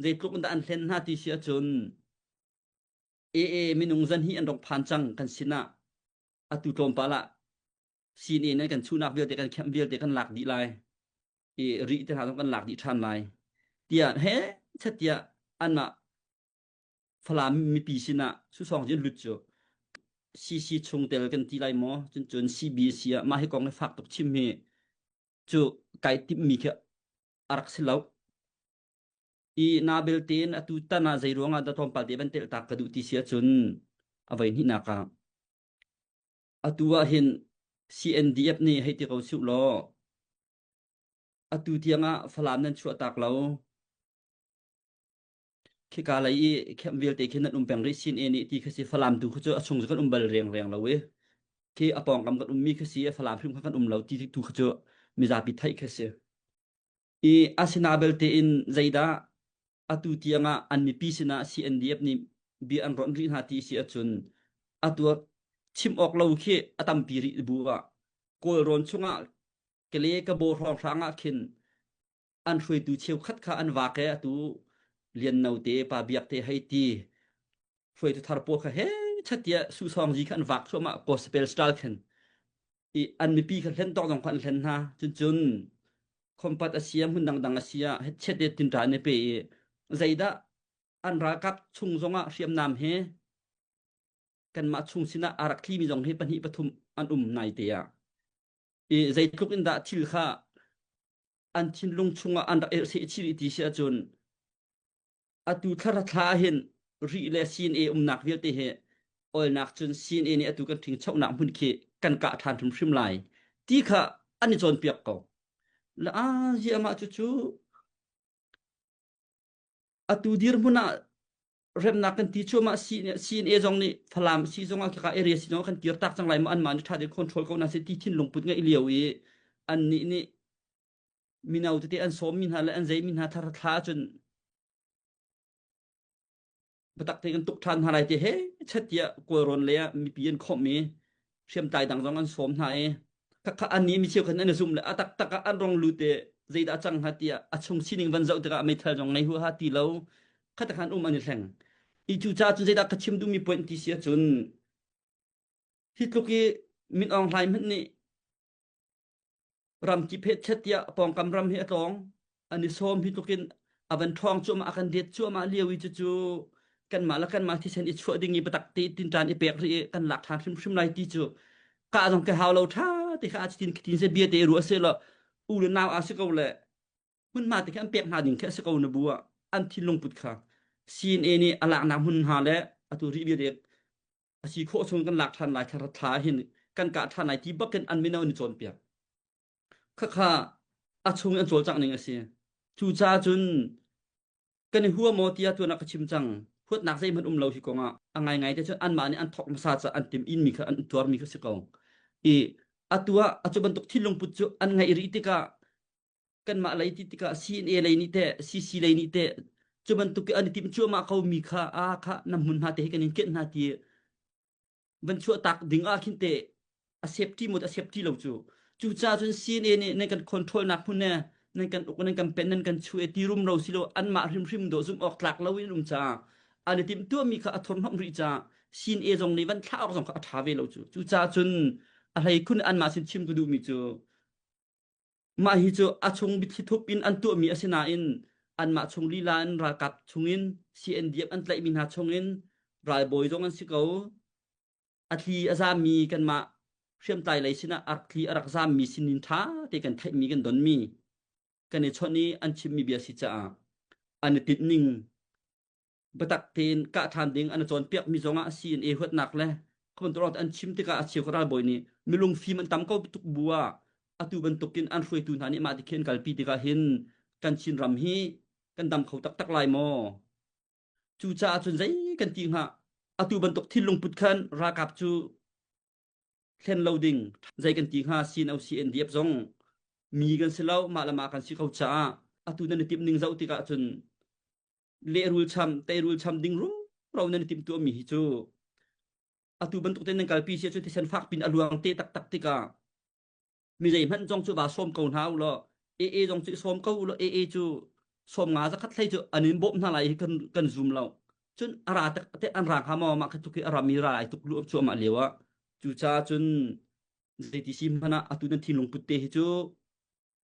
Zeitluk in dah an hlen hna ti si ahcun AA minung zan hi an rong phan cang kan sinah atu tlawmpal ah CNA nan kan chuhnak vialte kan kemh vialte kan lak dih lai i ri te hna zong kan lak dih ṭhan lai tiah he chet tiah anmah Falam mipi sinah susawng in lut cu CC chungtel kan ti lai maw cun cun CBC ah mah hi kong hi fak tuk chim hi cu kai timhmi khi a rak si lo. I na belte in atu tan ah zei ruangah dah tlawmpal te van telh tak ka duh ti si ahcun a voi hnihnak ah atu ah hin CNDF nih hei ti ko suh law atu tiangah Falam nan chuah tak lo khika lei i khem vialte khi nan um peng rih sin e nih ti khi si Falam tu khi cu a chung cu kan um bal reng reng lo i khi a pawngkam kan ummi khi si Falam hrim kha kan um lo ti tu khi cu mizapi theih khi si i asina belte in zeidah atu tiangah an mipi sinah CNDF nih bia an ronh rih hna ti si ahcun atu chim awk lo khi a tampi rih bu ah Kawlrawn chungah kele ka bo hrawnghrang ah khin an hruaitu cheukhat kha an vak e atu lian no te pa biak te hei ti hruaitu thar pawl kha he chatia su song ji kha an vak thluahmah gospel style khin i an mipi kha hlen tawk zong kha an hlen hna cun cun khompat asia hmun dangdang asia chet te tinta ne pe i zeidah an ralkap chung zongah hriamnam he kanmah chung sinah a rak thlimi zong hi pahnih pathum an um nai te ah i zeitluk in dah thil kha an thinlung chungah an rak seh chih rih ti si ahcun atu thla thla hin ri le CNA umnak vialte hi olnak cun CNA nih atu kan ṭhingchonak hmun khi kan kah ṭhan hrimhrim lai ti kha an i cawnpiak ko. La a ziamah cucu atu dirhmun ah remnak kan ti cuahmah CNA zong nih Falam si zong ah khika area si zong ah kan kir tak cang lai maw anmah nih ṭha tein control ko na si ti thinlung put ngeih lio i annih nih mino tete an sawmmi hna le an zeimi hna thar thla ahcun biatak te kan tuk ṭhan hna lai ti he chet tiah Kawlrawn lei ah mipi an khawmh i hriamtlai dang zong an sawm hna i khakha an nih mi cheukhat an i zum le a taktak ah an rong lut i zeidah a cang hnga tiah a chung sining van zoh tikah meithal zong ngei huaha ti lo khatak han um an i hleng i cu ca cun zeidah ka chim duhmi point ti si ahcun hi tluk i Min Aung Hlaing hmanh nih Ramkip he chet tiah pawngkam ram hi a tlawng. An i sawm hi tlukin a van ṭhawng cuahmah, a kan det cuahmah lio i cucu kanmah le kanmah thisen i chuah ding i biatak te tinṭan i pek rih i kan lak ṭhan hrimhrim lai ti cu kah zong ka hau lo ṭha te kha a tin tin se bia te ruah se law u le nau a si ko le hmunhma te khi an pek hna ding khi a si ko na bu ah an thinlung put kha CNA nih a laknak hmun hna le atu rih bia a si khawh chung kan lak ṭhan lai thla thla hin kan kah ṭhan lai ti bakin an mino an i cawnpiak. Khakha a chung an cawlcangh ning a si. Cucaah cun kan i hua maw tiah tuan ah ka chim cang. Huatnak zeihmanh um lo hi kong ah a ngaingai te cun anmah nih an thawk hmasa caah an tim inmi kha an tuarmi kha si ko. I atu ah a cu bantuk thinlung put cu an ngeih rih tikah kanmah lei ti tikah CNA lei nih teh CC lei nih teh cu bantuk i an i timh cuahmah ko mi kha a kha na hmun hna te hi kan in kenh hna ti van chuah tak ding ah khin te a safety mot a safety lo cu cucaah cun CNA nih nan kan control nak hmun ne nan kan uk nan kan pen nan kan chu e ti rum ro silo anmah hrimhrim do zum awk tlak lo in um ca an i timh tuahmi kha a thurhnawmh rih ca CNA zong nih van thlah awk zong kha a tha ve lo cu cucaah cun a hlei khun anmah sin chim ka duhmi cu Mah hi cu a chung biathli thup in an tuahmi a si nain anmah chung lila in ralkap chungin CNDF an tlaihmi hna chungin ralbawi zong an si ko. A thli a zammi kanmah hriamtlai lei sinah a rak thli a rak zammi sinin ṭha te kan theihmi kan donmi kan i chawnh i an chimmi bia si caah an i tinhning biatak tein kah ṭhan ding an i cawnpiakmi zongah CNA huatnak le khuabantuk an chim tikah a cheu ralbawi nih milung fim an tam ko tuk bu ah atu bantukin an hruaitu hna nih mah ti khi an kalpi tikah hin kan Chin ram hi kan dam kho taktak lai maw? Cucaah cun zei kan ti hnga atu bantuk thinlung put khan ralkap cu thlen lo ding zei kan ti hnga CNO CNDF zong mi kan si lo mah le mah kan si ko caah atu nan i timh ning zoh tikah cun lehrul cham teirul cham ding rumro nan i timhtuahmi hi cu atu bantuk ten nan kalpi si ahcun thisen fak pin a luang te taktak tikah mi zeihmanh zong cu va sawm ko hna u law AA zong cu i sawm ko u law AA cu. Sawm nga zakhat hlei cu an in bawmh hna lai hi kan kan zum lo. Cun a ra tak te an ra hnga maw mah kha tuk hi a rami ra ai tuk lu cuahmah lio ah. Cucaah cun zeiti si hmanh ah atu nan thinlung put te hi cu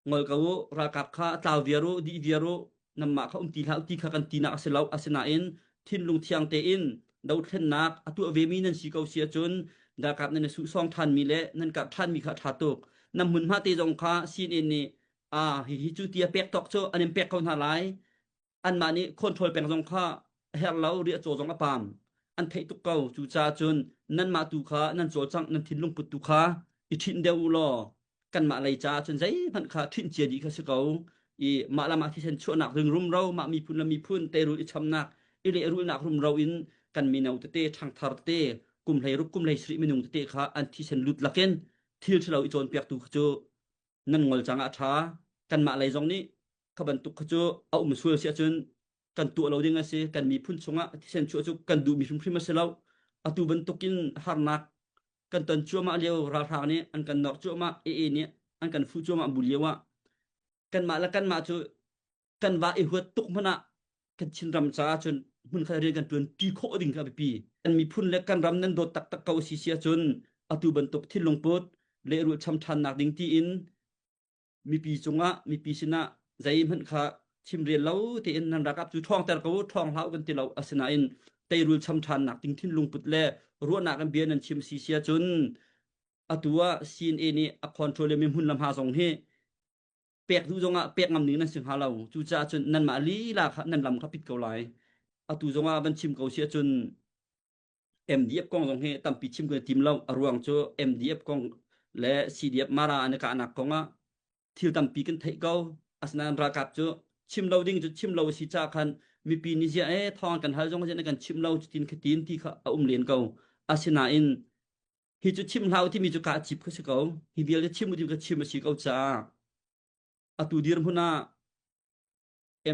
ngol ko u, ralkap kha tlau viar u, dih viar u, nanmah kha um ti hlah u ti kha kan tinak a si lo. Asinain thinlung thiang tein dothlennak a tuah vemi nan si ko si ahcun ralkap nan i suhsawng ṭhanmi le nan kap ṭhanmi kha a ṭha tuk. Nan hmunhma te zong kha CNN nih a hihi cu tia pek tawk cu an in pek ko hna lai. Anmah nih control peng zong kha a herh lo, riahcaw zong a pam. An theih tuk ko. Cucaah cun nanmah tu kha nan cawlcangh, nan thinlung put tu kha i ṭhinh deuh u law kanmah lei caah cun zeihmanh kha ṭhinh cia dih kha si ko. I mah le mah thisen chuahnak ring rumro, mah miphun le miphun teirul i chamnak, i lehrulnak rumro in kan mino tete, ṭhangthar tete, kum 16 kum 17 minung tete kha an thisen lut lakin thil ṭhalo i cawnpiaktu kha cu nan ngol cang ah a ṭha. Kanmah lei zong nih kha bantuk kha cu a um sual si ahcun kan tuah lo ding a si. Kan miphun chungah thisen chuah cu kan duhmi hrimhrim a si lo. Atu bantukin harnak kan ton cuahmah lio ralhrang nih an kan nawr cuahmah, AA nih an kan fuh cuahmah bu lio ah kanmah le kanmah cu kan va i huat tuk hmanh ah kan Chinram caah cun hmunkhat rian kan ṭuan ṭi khawh ding kha a biapi. Kan miphun le kan ram nan dawt taktak ko si si ahcun atu bantuk thinlungput lehrulh cham ṭhannak ding tiin mipi cungah mipi sinah zeihmanh kha chimrel lo tein nan ralkap cu ṭhawngter ko ṭhawng hlah kan ti lo asinain teirul cham ṭhannak ding thinlungput le ruahnak in bia nan chim si si ahcun atu ah CNA nih a control mi hmun le hma zong hi pek duh zongah pek ngam ning nan si hnga lo. Cucaah cun nanmah lila kha nan lam kha pit ko lai. Atu zongah van chim ko si ahcun MDF kong zong hi tampi chim kan tim lo. A ruang cu MDF kong le CDF Mara an i kahnak kong ah thil tampi kan theih ko. Asinain ralkap cu chim lo ding cu chim lo a si caah khan mipi nih ziah ee thawng kan hal zong ziah na kan chim lo cutin khatin ti kha a um len ko. Asinain hi cu chim hlah u timi cu kaa cip kha si ko. Hi vialte chim u timi kha chim a si ko caah atu dirhmun ah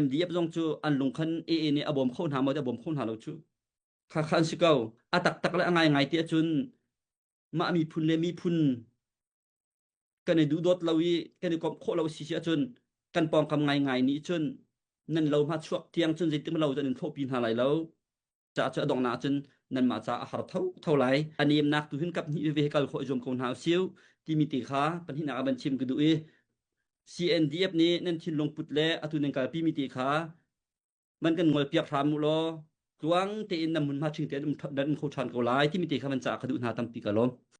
MDF zong cu an lungkhan AA nih a bawm kho hna maw ti a bawm kho hna lo cu. Kha kha an si ko. A taktak le a ngaingai ti ahcun mah miphun le miphun kan i duhdawt lo i kan i komh khawh lo si si ahcun kan pawngkam ngaingai nih cun nan lo hma chuak tiang cun zeitik lo an in thlawhpi hna lai lo. Caah cu a donghnak ahcun nanmah caah a har tho tho lai. A nemnak tu hin kap hnih veve kal khawh i zuam ko hna usiu timi te kha pahnihnak ah van chim ka duh i CNDF nih nan thinlung put le atu nan kalpi mi te kha man kan ngol piak hram u law tluang tein nan hmunhma ṭhing tein nan um kho ṭhan ko lai timi te kha van caah ka duh hna tampi ka lawm.